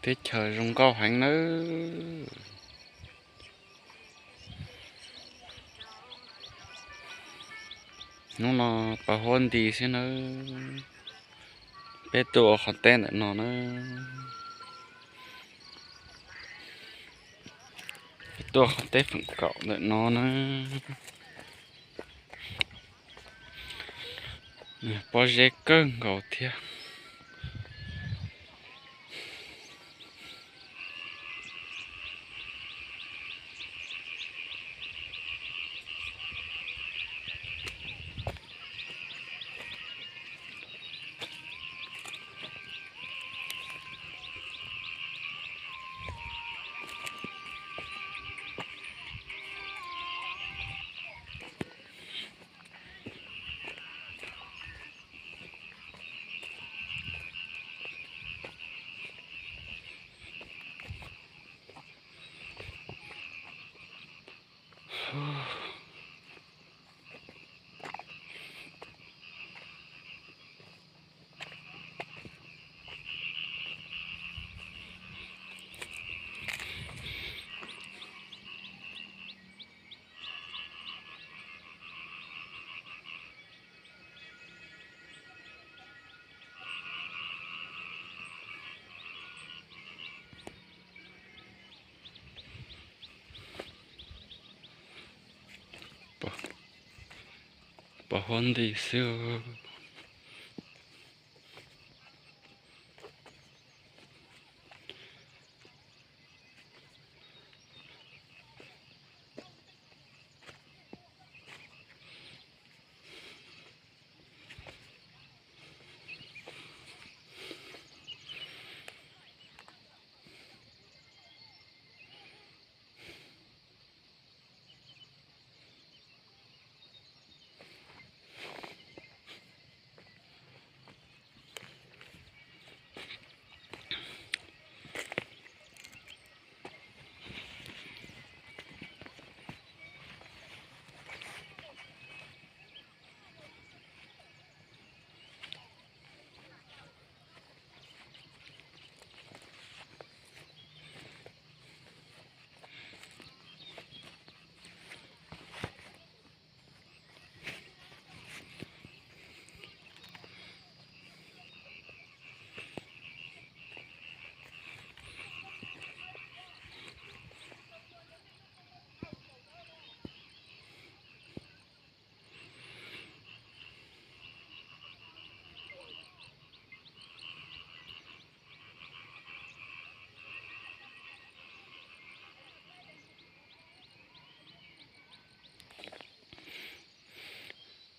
Teb chaws zoo nkauj heev nawb. Hnub no pos huab nti xwb nawb. Peb tuaj ua qhov teb ntawm no na. Peb tuaj qhov teb feem kaum ntawm no na. Pob zeb kawg nkaus thiab. Pos huab nti xwb.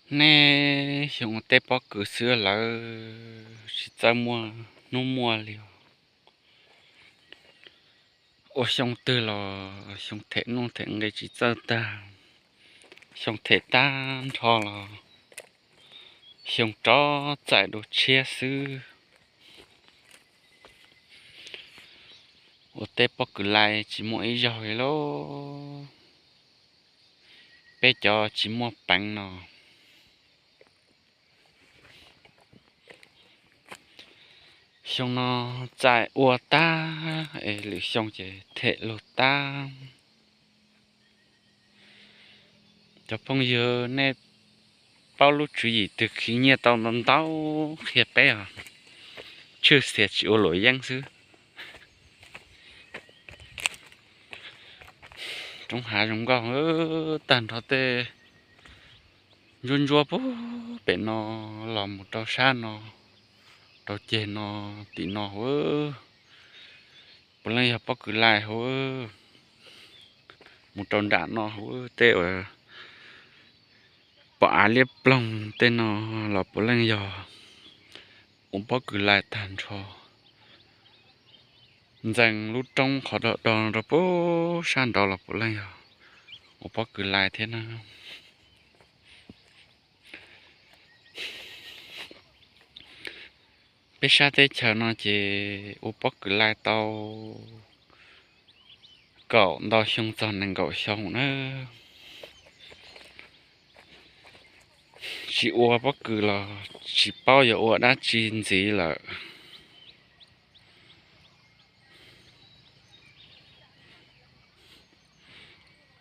Nej xyoo ua teb pob kws xwb lawm tsis txawj muaj hnub muaj li os. Ua xyoo twg los xyoo them nuj them nqi tsis txawj tag, xyoo them tag nrho los xyoo rov txais dua tshiab xwb. Ua teb pob kws lais tsis muaj ib zaug li lauj. Peb cov tsis muaj peev no, xyoo no txais ua tag es lwm xyoo ces them lug tag. Cov phooj ywg, nej paub lub tswv yim twg khwv nyiaj tau ntau ntau qhia peb os. Tshwj xias tsis ua luam yeeb xwb. Roob hav zoo nkauj, tag nrho tej ntsuab ntsuab puag pem no los mus rau sab no, rau ceg no, tim no hauv. Puav leej yog pob kws lais hauv. Mus rau nram no hauv, tej uas pom av liab ploog tej no los puav leej yog ua pob kws lais tag nrho. Ntxees lub roob qhov do do rau puag sab nraud los puav leej yog ua pob kws lais thiab na. Peb sab teb chaws no ces ua pob kws lais tau kaum ntau xyoo txog nees nkaum xyoo na. Tsis ua pob kws los tsis paub yuav ua dab tsi ntxiv lawm.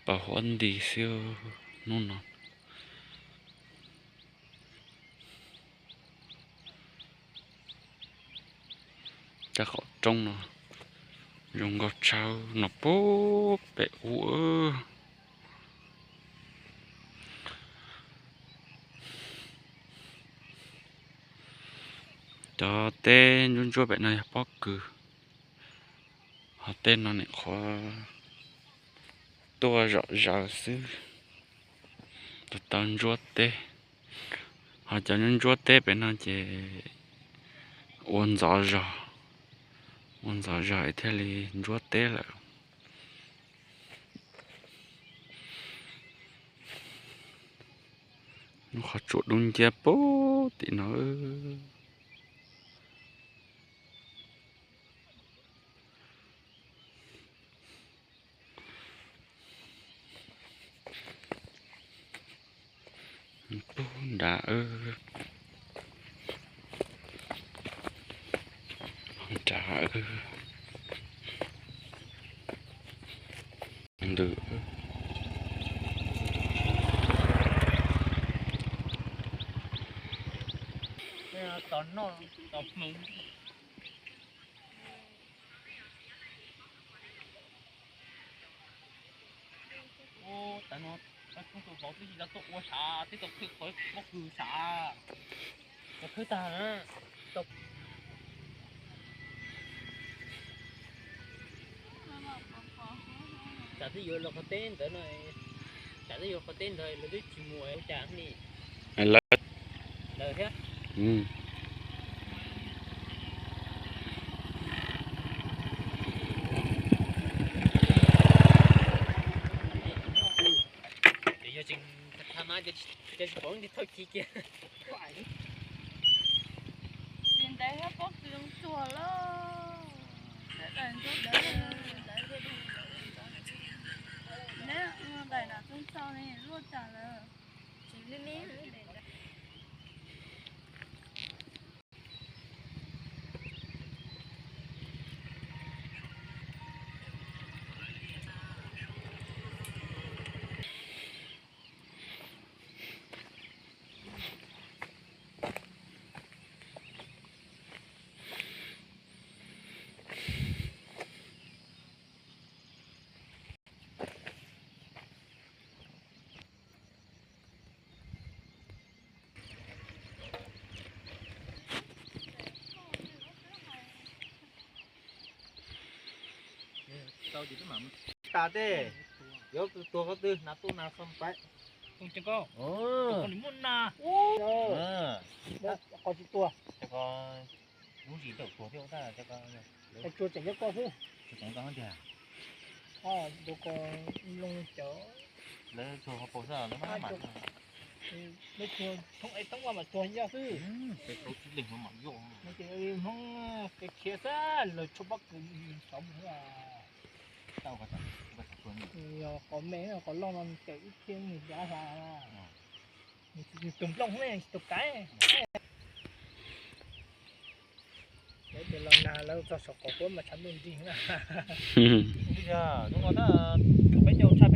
pas huab nti xwb hnub no. Cov qhov rooj no zoo nkauj tshaj no puag pem ub. Cov teb ntsuab ntsuab pem no yog pob kws, ho tej no nim qhuav tuaj zom zaws xwb, tau ntsuab teb. Ho cov ntsuab teb pem no ces ua ntxov zog, ua ntxov zog es thiaj li ntsuab teb lawm. Lub qhov tsua dub nciab puag tim no. Puag nrad, nrad ntws. Tos noj tos hmoov. Ub, tas no, koj tub tus vauv twb tsis tau tuaj ua sav, twb tau khwb qhov pob kws sav. Tau khwb tag na. Tsam twb yuav los qhov teb ntawd no, tsam twb yuav qhov teb ntawd lawv twb tsis mus ua cas li. Lawv, lawv thiab. Ces yog tseem tha mas ces tsis pom li thauj ci kiag. Ces ntawd thiab pob kws zoo tsuag lawm. Daim ntawd, daim no txooj txaus ne, luaj tas lawm. Tas tej, yuav tuag qhov twg hnav tuaj na xom pais. Qhov tsis tuag. Lub zis tau tuag thiab, tsuag tseem nyob koj xwb. Tsuag tseem koj tiag. Lawv tsuag qhov paus xwb, lawv mam, lawv tsuag thoob es thoob vaj mam tsuag yoj xwb. Ces Hmoob kev khiav xwb, lawv tshuaj pob kws xyov mus. Yog qos me qos loj no cawm ib thiab nws yav hla. Nws tus nplooj ne, nws tsis tus kaiv. Lawv tias los nag lawv txog saum qaum huab mas tshav ntuj nrig na. Hnub no tab peb caug tsha